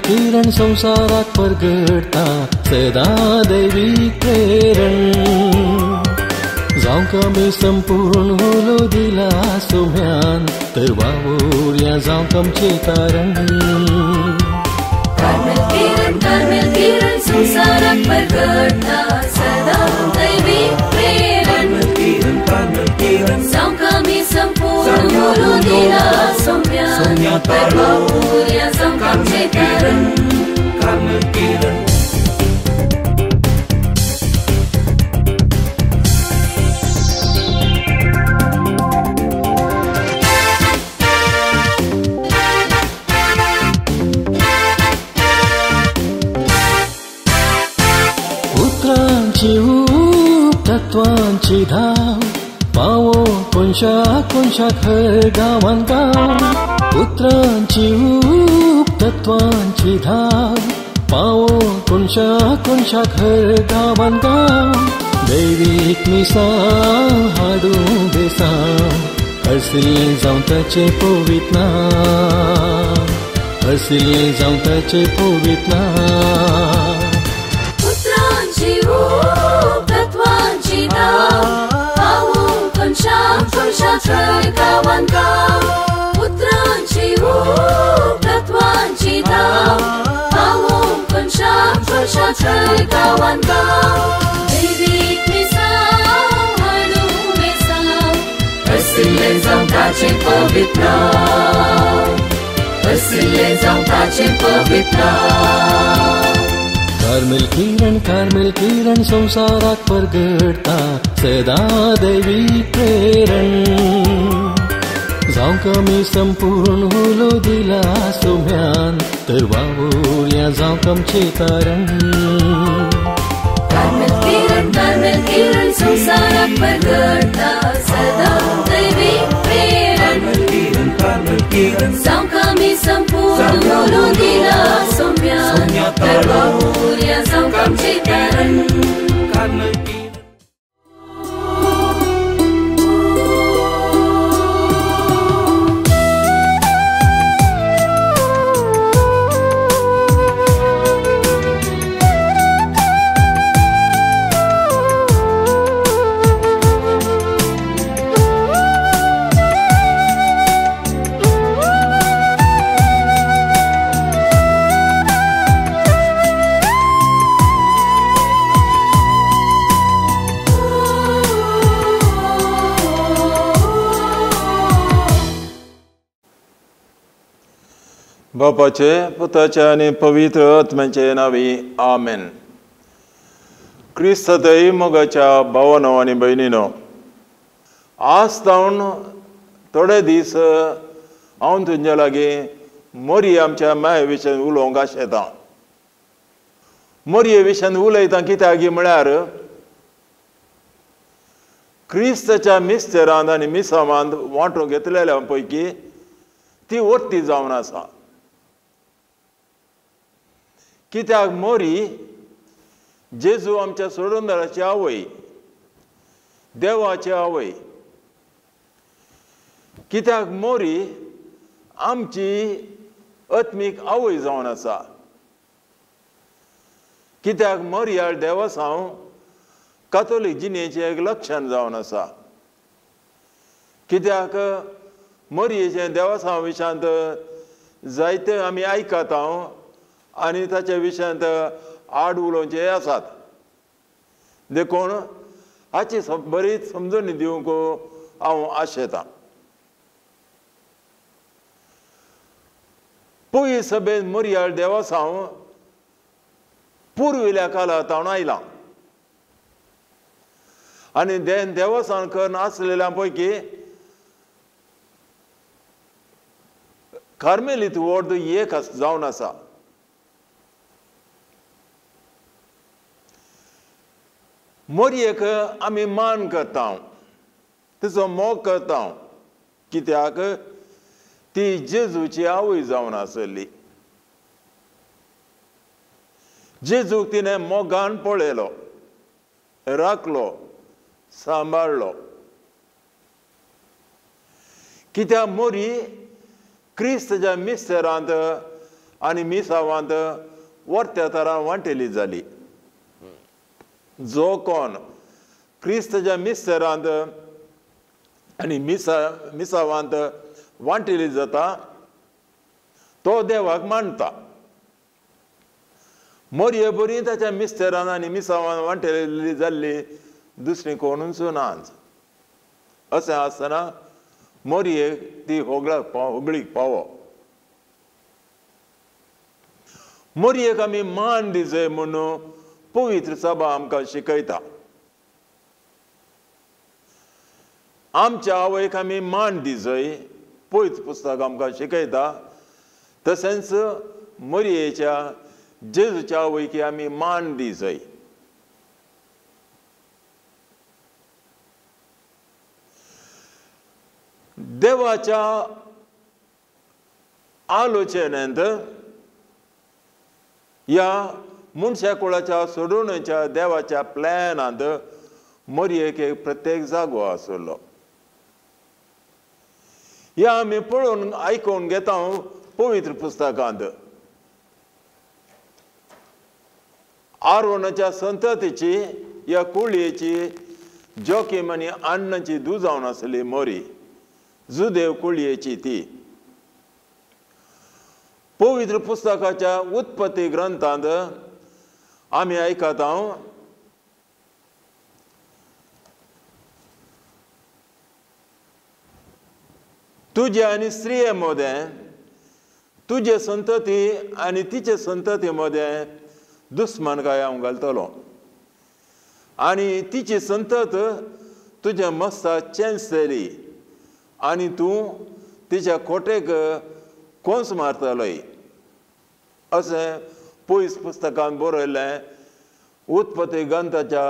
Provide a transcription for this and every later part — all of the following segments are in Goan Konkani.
किरण संवसाराक परगटता सदां दैवीक प्रेरण. जावंक आमी संपूर्ण उलो दिला सोम्यान तर वावुरया जावंक आमचें तारण. कार्मेल किरण, कार्मेल किरण संवसाराक परगटता सदां दैवीक प्रेरण. जावंक आमी संपूर्ण उलो दिला सोम्यान तर वावुरया जावंक आमचें तारण. उतरांची ऊब तत्वांची धाव पावो कोनशा कोनशाक हर गांवान गांव. उतरांची ऊब तत्वांची धाव पावो कोनशा कोनशाक हर गांवान गांव. दैवीक मिसां हाडूं बेसांव हरसिल्लें जावं ताचें पवित्र नांव, हरसिल्लें जावं ताचें पवित्र नांव. उतरांची ऊब तत्वांची धाव पावो कोनशा कोनशाक हर गांवान गांव. उतरांची ऊब तत्वांची धाव पावो कोनशा कोनशाक हर गांवान गांव. दैवीक मिसां हाडूं बेसांव हरसिल्लें जावं ताचें पवित्र नांव, हरसिल्लें जावं ताचें पवित्र नांव. कार्मेल किरण, कार्मेल किरण संवसाराक परगटता सदां दैवीक प्रेरण. जावंक आमी संपूर्ण उलो दिला सोम्यान तर वावुरया जावंक आमचें तारण. कार्मेल किरण, कार्मेल किरण संवसाराक परगटता सदां दैवीक प्रेरण. जावंक आमी संपूर्ण उलो दिला सोम्यान तर वावुरया जावंक आमचें तारण. बापाचे, पुताचे आनी पवित्र आत्म्याचे नांवी आमेन. क्रिस्त मोगाच्या भावानो आनी भयणीनो, आज जावन थोडे दीस हांव तुमच्या लागीं मोरये आमच्या माये विशयान उलोवंक आशेतां. मोरये विशयान उलयता कित्याक म्हळ्यार क्रिस्ताच्या मिस्तेरांत आनी मिसावांत वांटो घेतलेल्या पैकी ती वट्टी जावन आसा. कित्याक मोरी जेजू आमच्या सोडूनदाराची आवय, देवाची आवय. कित्याक मोरी आमची आत्मीक आवय जावन आसा. कित्याक मोरयाळ देवसांव कातोलीक जिणेचें एक लक्षण जावन आसा. कित्याक मोरयेचें देवसांव विशयांत जायते आमी आयकता आनी ताच्या विशयांत आड उलोवचे आसात. देखून हाची बरीच समजणी दिवंक हांव आशेतां. पयली सभेन मोरयाळ देवसांव पुर्विल्ल्या काळांत हांव आयलां आनी देवसांव करून आसलेल्या पैकी कार्मेलीत वॉर्ड एक जावन आसा. मोरयेक आमी मान करता, तिचो मोग करता, कित्याक ती जेजूची आवय जावन आसली. जेजूक तिणें मोगान पळयलो, राखलो, सांबाळ्ळो. कित्याक मोरी क्रिस्तच्या मिस्तेरांत आनी मिसावांत वर्त्या तरान वांटेली जाली. जो कोण क्रिस्ताच्या मिस्तरांत आनी मिसावांत वांटेली जाता तो देवाक मानता. मोरये बरी ताच्या मिस्तरान आनी मिसावान वांटेली जाल्ली दुसरी कोणूच नाच. अशें आसतना मोरयेक ती होगळीक पावो. मोरयेक आमी मान दिजय म्हणून पवित्र सभा आमकां शिकयता. आमच्या आवयक आमी मान दिजय पवित्र पुस्तक आमकां शिकयता. तशेंच मोरयेच्या जेजूच्या आवयक आमी मान दिजय. देवाच्या आलोचनेंत ह्या मनशा कुळाच्या सोडोवण्याच्या देवाच्या प्लॅनांत मोरयेक एक प्रत्येक जागो आसलो. ह्या आमी पळोवन आयकून घेता पवित्र पुस्तकांत. आरोनाच्या संततीची ह्या कुळयेची जोकीम आनी अन्नाची धूव जावन आसली मोरी, जुदेव कुळयेची ती. पवित्र पुस्तकाच्या उत्पत्ती ग्रंथांत आमी आयकता तुजे आनी स्त्रिये मदें, तुजे संतती आनी तिचे संतती मदें दुस्मानकाय हांव घालतलो आनी तिची संतत तुज्या मस्ता चेंचतली आनी तूं तिच्या खोटेक कोंस मारतलोय. अशें पयस पुस्तकान बरयलें उत्पत्ती ग्रंथाच्या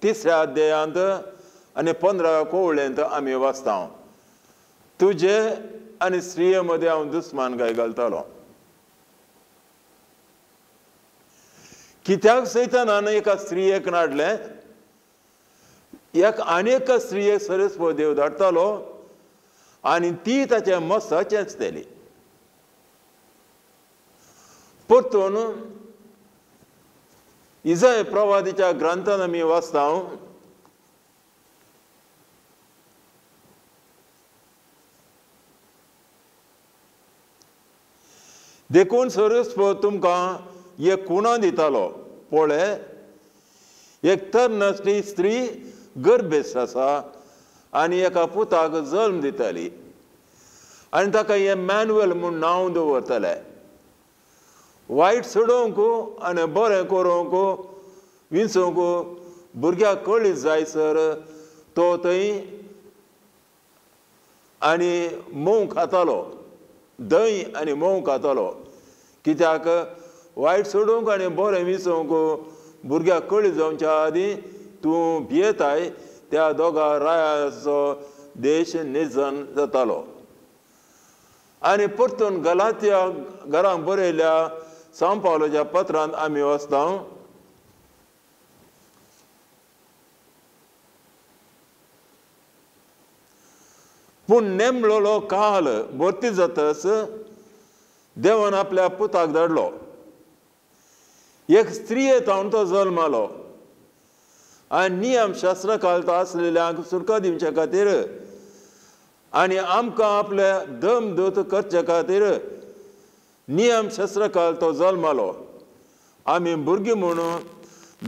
3ऱ्या अध्यायांत आनी 15व्या कोवळेंत आमी वाचता. तुजे आनी स्त्रिये मदें हांव दुस्मानकाय घालतलो. कित्याक सैतानान एका स्त्रियेक नाडलें, एक आनी एका स्त्रियेक सरस्पत देव धाडटालो आनी ती ताच्या मस्ता चेंचतली. परतून इजाय प्रवादीच्या ग्रंथान आमी वाचता देखून सरस्पत तुमकां एक खुणा दितालो, पळय एक तरणाटी स्त्री गर्भेस्त आसा आनी एका पुताक जल्म दिताली आनी ताका एमॅन्युएल म्हूण नांव दवरतले. वायट सोडोवंक आनी बरें करूंक विंचूंक भुरग्याक कळीत जायसर तो थंय आनी म्होंव खातालो, दही आनी म्होंव खातालो. कित्याक वायट सोडूंक आनी बरें विंचूंक भुरग्याक कळीत जावच्या आदीं तूं भियेताय त्या दोगा रायाचो देश निर्जन जातालो. आनी परतून गलातिया घरांक बरयल्या सांव पावलाच्या पत्रांत आमी वाचता पूण नेमलोलो काल भरती जातच देवान आपल्या पुताक धाडलो. एक स्त्रिये तावन तो जल्मालो आनी नियम शास्त्र कालता आसलेल्यांक सुटका दिवचे खातीर आनी आमकां आपले दम दूत करचे खातीर नियम शास्त्र काल तो जल्मालो. आमी भुरगीं म्हणून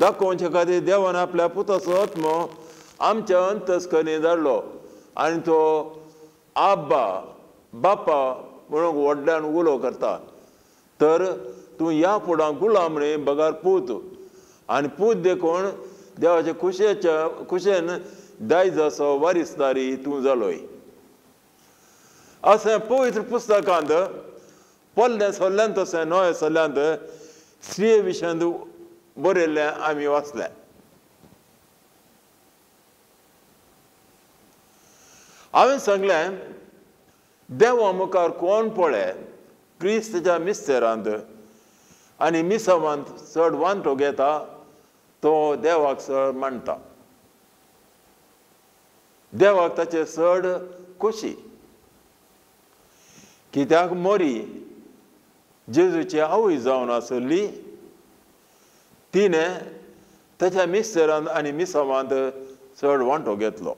दाखोवचे खातीर देवान आपल्या पुताचो आत्मो आमच्या अंतस्करणी धाडलो आनी तो आब्बा बापा म्हणून व्हडल्यान उलो करता. तर तूं ह्या फुडां गुलाम न्ही बगर पूत, आनी पूत देखून देवाच्या खुशेच्या खुशेन दायजाचो वारिसदारी तूं जालोय. अशें पवित्र पुस्तकांत पोल्ल्या सल्ल्यांत तशें नव्या सल्ल्यांत स्त्रिये विशयांत बरयल्लें आमी वाचलें. हांवें सांगलें देवा मुखार कोण पळय क्रिस्ताच्या मिस्तेरांत आनी मिसावांत चड वांटो घेता तो देवाक चड मानता, देवाक ताचे चड खोशी. कित्याक मोरी जेजूची आवय जावन आसली तिणें ताच्या मिस्तेरांत आनी मिसावांत चड वांटो घेतलो.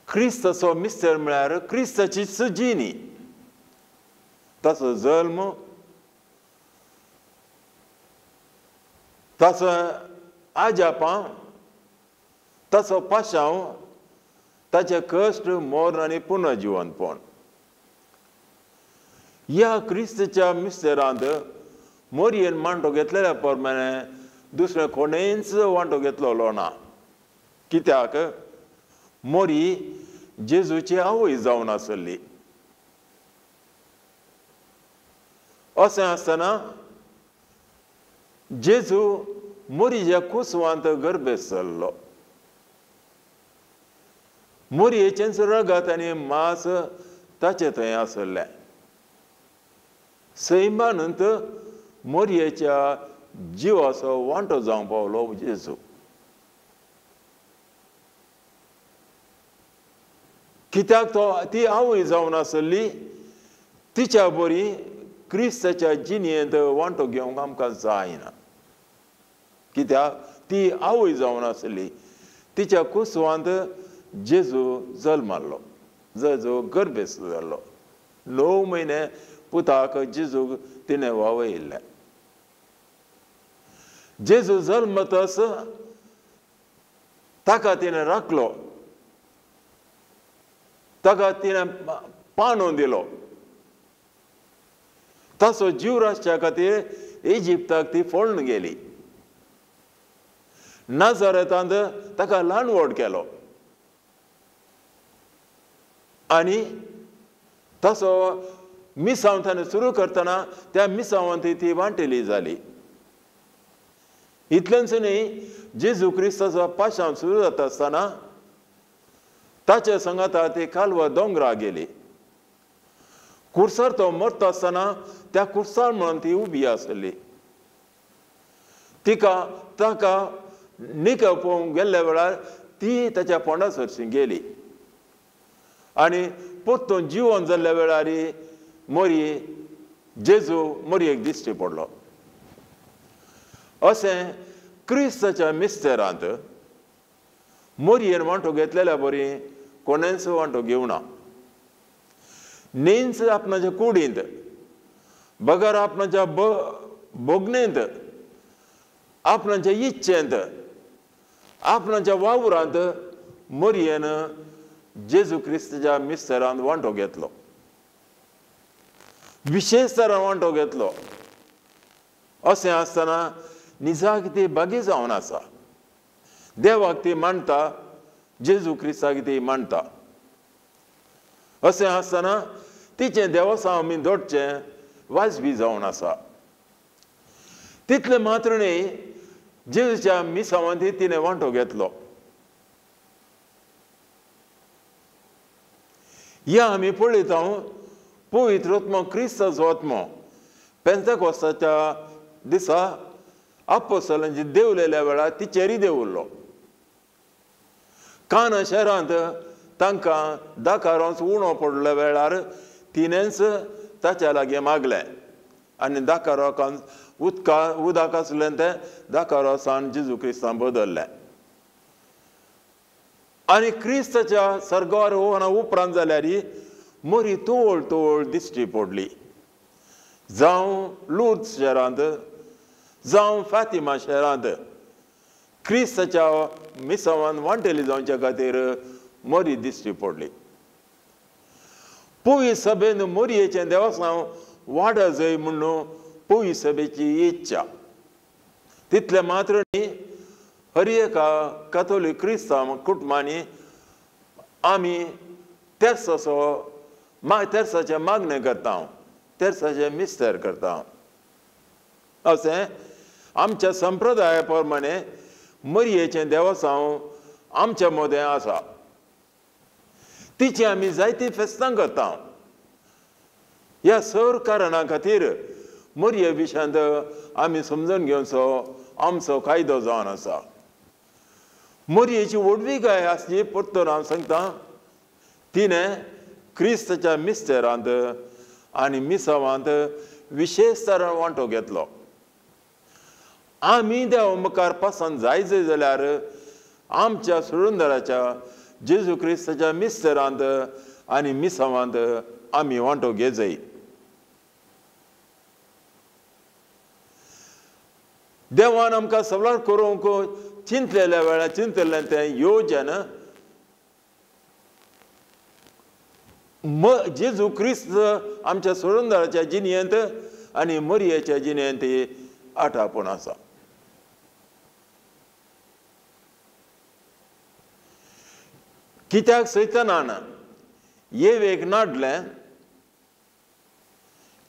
क्रिस्ताचो मिस्तेर म्हळ्यार क्रिस्ताचीच जिणी, ताचो जल्म, ताचो आजापां, ताचो पाशांव, ताचे कश्ट, मरण आनी पुनर्जिवनपण. ह्या क्रिस्ताच्या मिस्तेरांत मोरयेन मांडो घेतलेल्या प्रमाणे दुसरें कोणेंच वांटो घेतलेलो ना. कित्याक मोरी जेजूची आवय जावन आसली. अशें आसतना जेजू मोरीच्या कुसवांत गर्भेस्त जाल्लो. मोरयेचेंच रगत आनी मांस ताचे थंय आसलें. सैमानंत मोरयेच्या जिवाचो वांटो जावंक पावलो जेजू. कित्याक तो ती आवय जावन आसली तिच्या बरी क्रिस्ताच्या जिणेंत वांटो घेवंक आमकां जायना. कित्याक ती आवय जावन आसली, तिच्या कुसवांत जेजू जल्माल्लो, जेजू गर्भेस्त जाल्लो. 9 म्हयने पुताक जेजूक तिणें वावयिल्लें. जेजू जल्मतच ताका तिणें राखलो, ताका तिणें पाणो दिलो. ताचो जीव राखच्या खातीर इजिप्ताक ती फळून गेली. नाजारेतांत ताका ल्हान व्हड केलो आनी ताचो मिसांव ताणें सुरू करतना त्या मिसांवांत ती वांटेली जाली. इतलेंच न्ही, जेजू क्रिस्ताचो पाशांव सुरू जाता आसतना ताच्या संगाता ती कालवा दोंगरा गेली. कुर्सार तो मरता आसतना त्या कुर्सार म्हणून ती उबी आसली. तिका ताका निका पळोवंक गेल्ल्या वेळार ती ताच्या पोंडा सरशी गेली आनी परतून जिवन जाल्ल्या वेळार मोरी जेजू मोरयेक दिश्टी पडलो. अशें क्रिस्ताच्या मिस्तेरांत मोरयेन वांटो घेतलेल्या बरी कोणेंच वांटो घेवना. न्हीच आपणाच्या कुडींत बगर आपणाच्या भोगणेंत, आपणाच्या इच्छेंत, आपणाच्या वावरांत मोरयेन जेजू क्रिस्ताच्या मिस्तेरांत वांटो घेतलो, विशेश तरान वांटो घेतलो. अशें आसतना निजाक ती भागी जावन आसा. देवाक ती मानता, जेजू क्रिस्ताक ती मानता. अशें आसतना तिचें देवसांव आमी दोडचें वाजबी जावन आसा. तितलें मात्र न्ही, जेजूच्या मिसावांत तिणें वांटो घेतलो. ह्या आमी पळयता पवित्र आत्मो क्रिस्ताचो आत्मो पेंतेकोस्ताच्या दिसा आपोस्तलांची देंवलेल्या वेळार तिचेरय देंवल्लो. काना शहरांत तांकां दाकारांच उणो पडल्या वेळार तिणेंच ताच्या लागीं मागलें आनी दाकारान उदका उदक आसलें तें दाकारासान जेजू क्रिस्तान बदल्लें. आनी क्रिस्ताच्या सर्गार वना उपरांत जाल्यार मोरी तोळ तोळ दिश्टी पडली. जावं लूर्द शहरांत, जावं फातिमा शहरांत क्रिस्ताच्या मिसावान वांटेली जावच्या खातीर मोरी दिश्टी पडली. पवी सभेन मोरयेचें देवस्थान वाडा जाय म्हणून पवी सभेची इच्छा. तितलें मात्र न्ही, हर एका कातोलीक क्रिस्तांव कुटुंबांनी आमी तेर्साचो तेर्साचें मागणें करता, तेर्साचें मिस्तेर करता. अशें आमच्या संप्रदाया प्रमाणे मरयेचें देवस्थान आमच्या मदें आसा. तिचीं आमी जायतीं फेस्तां करता. ह्या सर कारणां खातीर मरये विशयांत आमी समजून घेवचो आमचो कायदो जावन आसा. मरयेची व्हडविकाय आसची परतून हांव सांगता, तिणें क्रिस्ताच्या मिस्तेरांत आनी मिसावांत विशेश तरान वांटो घेतलो. आमी देवा मुखार पसंत जायचे जाल्यार आमच्या सुरुंदराच्या जेजू क्रिस्ताच्या मिस्तरांत आनी मिसावांत आमी वांटो घेजय. देवान आमकां सवलार करूंक चिंतलेल्या वेळार चिंतलें तें योजन जेजू क्रिस्त आमच्या सुरुंदराच्या जिणेंत आनी मरियेच्या जिणेंत आटापून आसा. कित्याक सैतानान येवेक नाडलें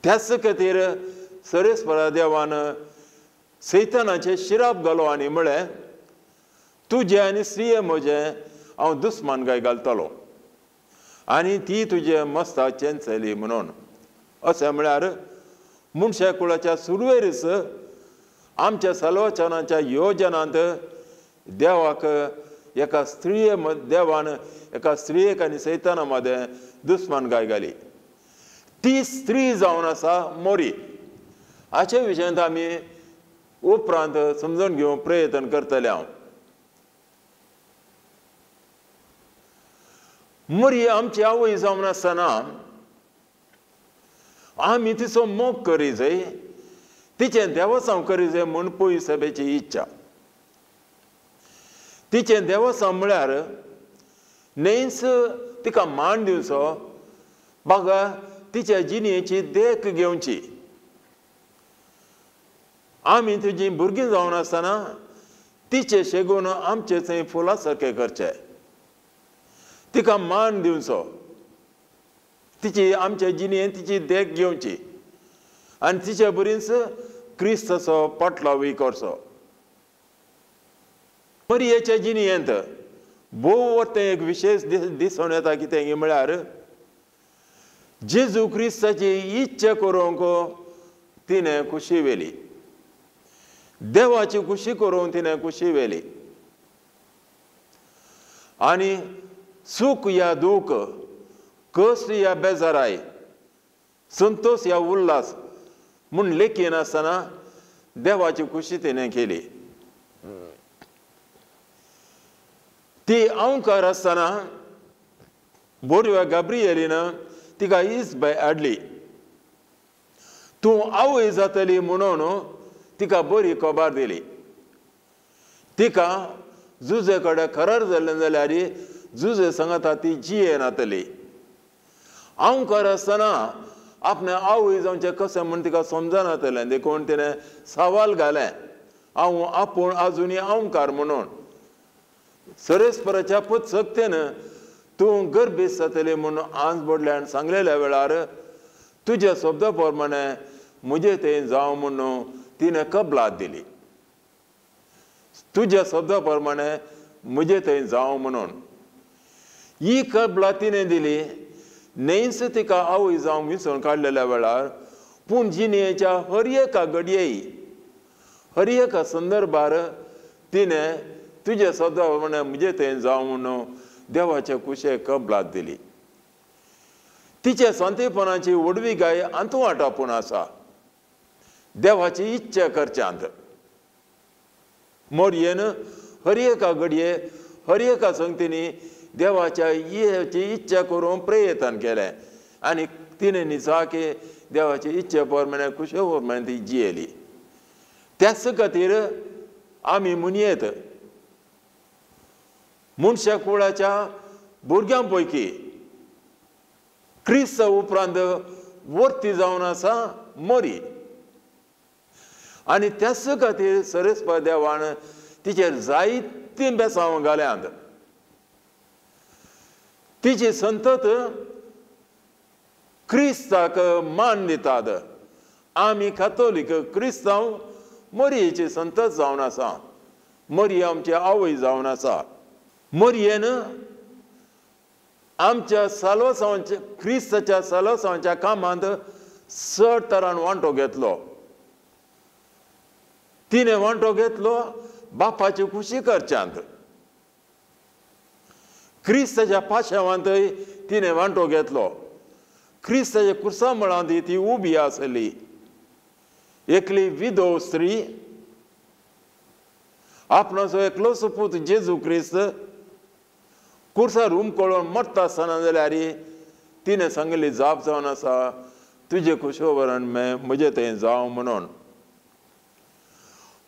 त्याच खातीर सरेस्परा देवान सैतानाचें शिराप घालो आनी म्हळें, तुजें आनी स्त्रिये म्हजें हांव दुस्मानकाय घालतलो आनी ती तुजे मस्ता चेंचली म्हणून. अशें म्हळ्यार मनशा कुळाच्या सुरवेरीच आमच्या सलवचनाच्या योजनांत देवाक एका स्त्रिये देवान एका स्त्रियेक आनी सैताना मदें दुस्मानकाय घाली. ती स्त्री जावन आसा मोरी. हाचे विशयांत आमी उपरांत समजून घेवंक प्रयत्न करतले. हांव मोरी आमची आवय जावन आसतना आमी तिचो मोग करी जाय, तिचें देवसांव करी जाय म्हूण पयस सभेची इच्छा. तिचें देवसांव म्हळ्यार न्हयच तिका मान दिवचो, बागा तिच्या जिणेची देख घेवची. आमी तुजी भुरगीं जावन आसतना तिचे शेगून आमचे थंय फुलां सारकें करचें, तिका मान दिवचो, तिची आमच्या जिणेंत तिची देख घेवची आनी तिचे बरीच क्रिस्ताचो पाटलावूय करचो. मरियेच्या जिणेंत भोव तें एक विशेश दिसून येता कितें म्हळ्यार जेजू क्रिस्ताची इच्छा करूंक तिणें खुशी व्हेली, देवाची खुशी करूंक तिणें खुशी व्हेली. आनी सूख या दूख, कश्ट या बेजाराय, संतोष या उल्हास म्हूण लेखिनासतना देवाची खुशी तिणें केली. ती अंवकार आसतना बोरव्या गाब्रिएलीन तिका इसबाय हाडली, तूं आवय जातली म्हणून तिका बरी खबर दिली. तिका जुजे कडेन खरार जाल्लें जाल्यार जुजे सांगता ती जियेनातली. अंवकार आसतना आपणें आवय जावचें कशें म्हूण तिका समजनातलें, देखून तिणें सवाल घालें, हांव आपूण आजुनूय अंवकार म्हणून. सरेस्पराच्या पूत सक्तेन तूं गर्भीस जातली म्हूण आंज बोडल्यान सांगलेल्या वेळार तुज्या शब्दा प्रमाणे म्हजें तें जावं म्हणून तिणें कबलात दिली. तुज्या शब्दा प्रमाणे म्हजें थंय जावं म्हणून ही कबलात तिणें दिली. न्हयच तिका आवय जावंक विसरून काडलेल्या वेळार, पूण जिणेच्या हर एका घडये हर एका संदर्भार तिणें तुज्या शब्दा प्रमाणे म्हजें थंय जावं म्हणून देवाच्या कुशे कबलात दिली. तिच्या संतेपणाची व्हडवी गाय अंतू आटापून आसा देवाची इच्छा करच्यांत. मोरयेन हर एका घडये हर एका संगतींनी देवाच्या इच्छा करूंक प्रयत्न केलें आनी तिणें निजाकी देवाची इच्छा प्रमाणे कुशे प्रमाणे ती जियेली. त्याच खातीर आमी म्हणयेत मनशा कुळाच्या भुरग्यां पैकी क्रिस्त उपरांत वर्ती जावन आसा मोरी. आनी त्याच खातीर सरेस्पर देवान तिचेर जायतीं बेसांव घाल्यांत. तिची संतत क्रिस्ताक मान दितात. आमी कातोलीक क्रिस्तांव मोरयेची संतत जावन आसा, मोरी आमची आवय जावन आसा. मोरयेन आमच्या सालोसांवाच्या क्रिस्ताच्या सालोसांवाच्या कामांत चड तरान वांटो घेतलो. तिणें वांटो घेतलो बापाची खुशी करच्यांत. क्रिस्ताच्या पाशावांतय तिणें वांटो घेतलो. क्रिस्ताच्या कुर्सा मळांत ती उबी आसली. एकली विधव स्त्री आपणाचो एकलोच पूत जेजू क्रिस्त कुर्सार हुमकळून मरता आसतना जाल्यार तिणें सांगिल्ली जाप जावन आसा, तुजे कुशोवरण म्हजें थंय जावं म्हणून.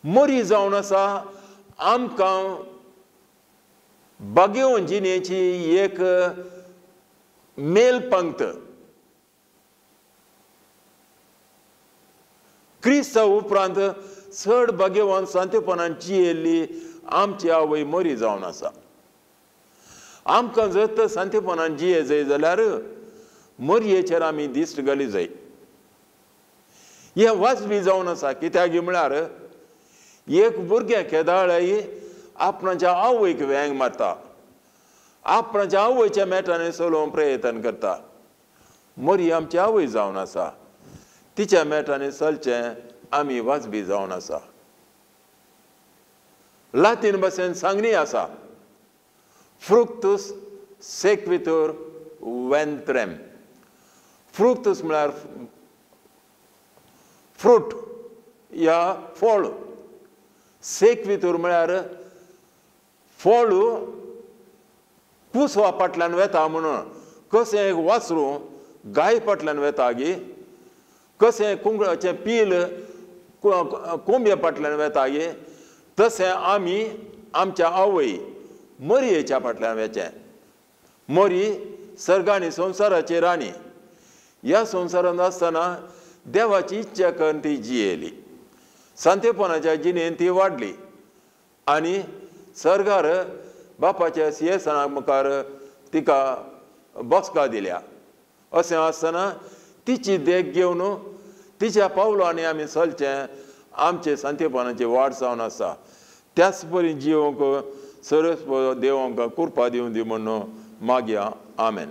मरी जावन आसा आमकां बागेवन जिणेची एक मेल पंक्त. क्रिस्ता उपरांत चड भाग्यवान सांतेपणान जियेल्ली आमची आवय मरी जावन आसा. आमकां जर तर सांतेपणान जिये जाय जाल्यार मरयेचेर आमी दिश्ट घाली जाय. हें वाजवी जावन आसा. कित्याक म्हळ्यार एक भुरगें केदाळाय आपणाच्या आवयक वेंग मारता, आपणाच्या आवयच्या मेटांनी चलोवंक प्रयत्न करता. मरी आमची आवय जावन आसा, तिच्या मेटांनी चलचें आमी वाजबी जावन आसा. लातीन भाशेन सांगणी आसा, फ्रुक्तूस सेक्वितूर वेंत्रेम. फ्रुक्तूस म्हळ्यार फ्रूट या फळ, सेक्वितूर म्हळ्यार फळ कुसवा फाटल्यान वेता म्हणून. कशें एक वासरूं गाय फाटल्यान वेता गी, कशें कुंकळाचें पील कोंबये फाटल्यान वेता गे, तशें आमी आमच्या आवय मरयेच्या फाटल्यान वेचें. मरी सर्गानी संवसाराची राणी. ह्या संवसारांत आसतना देवाची इच्छा करून ती जियेली, सांतेपणाच्या जिणेन ती वाडली आनी सर्गार बापाच्या सिंहासना मुखार तिका बसका दिल्या. अशें आसतना तिची देख घेवन तिच्या पावलांनी आमी चलचें आमचे सांतेपणाची वाड जावन आसा. त्याच परी जिवंक सरस देव आमकां कृपा दिवन दी म्हणून मागया. आमेन.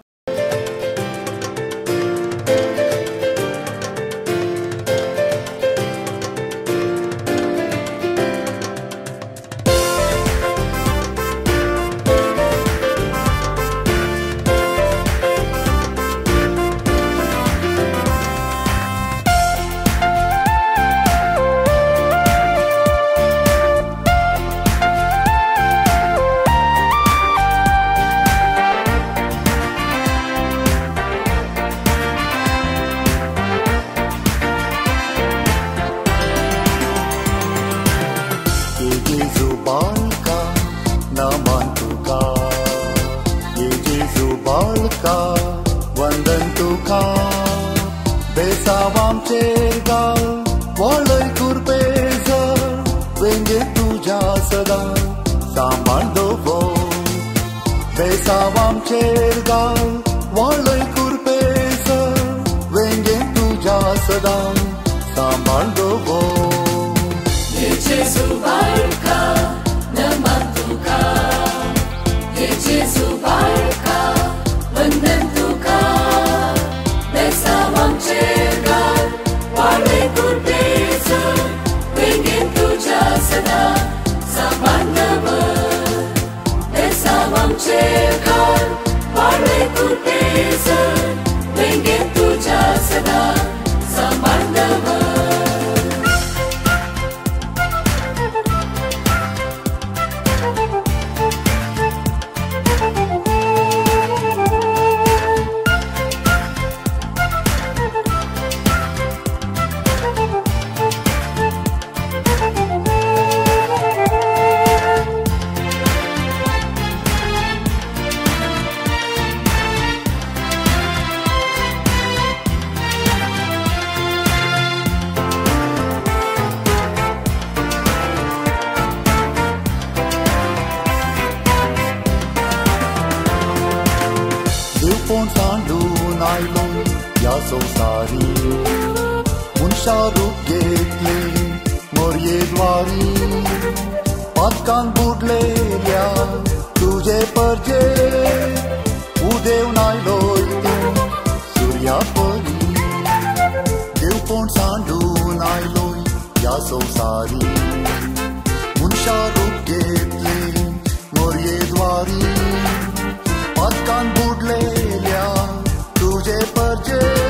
तुझे परजे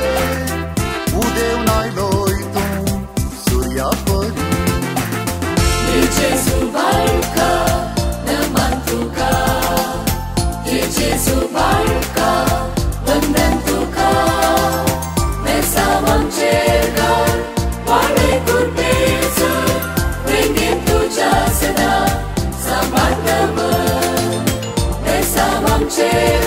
आमचे.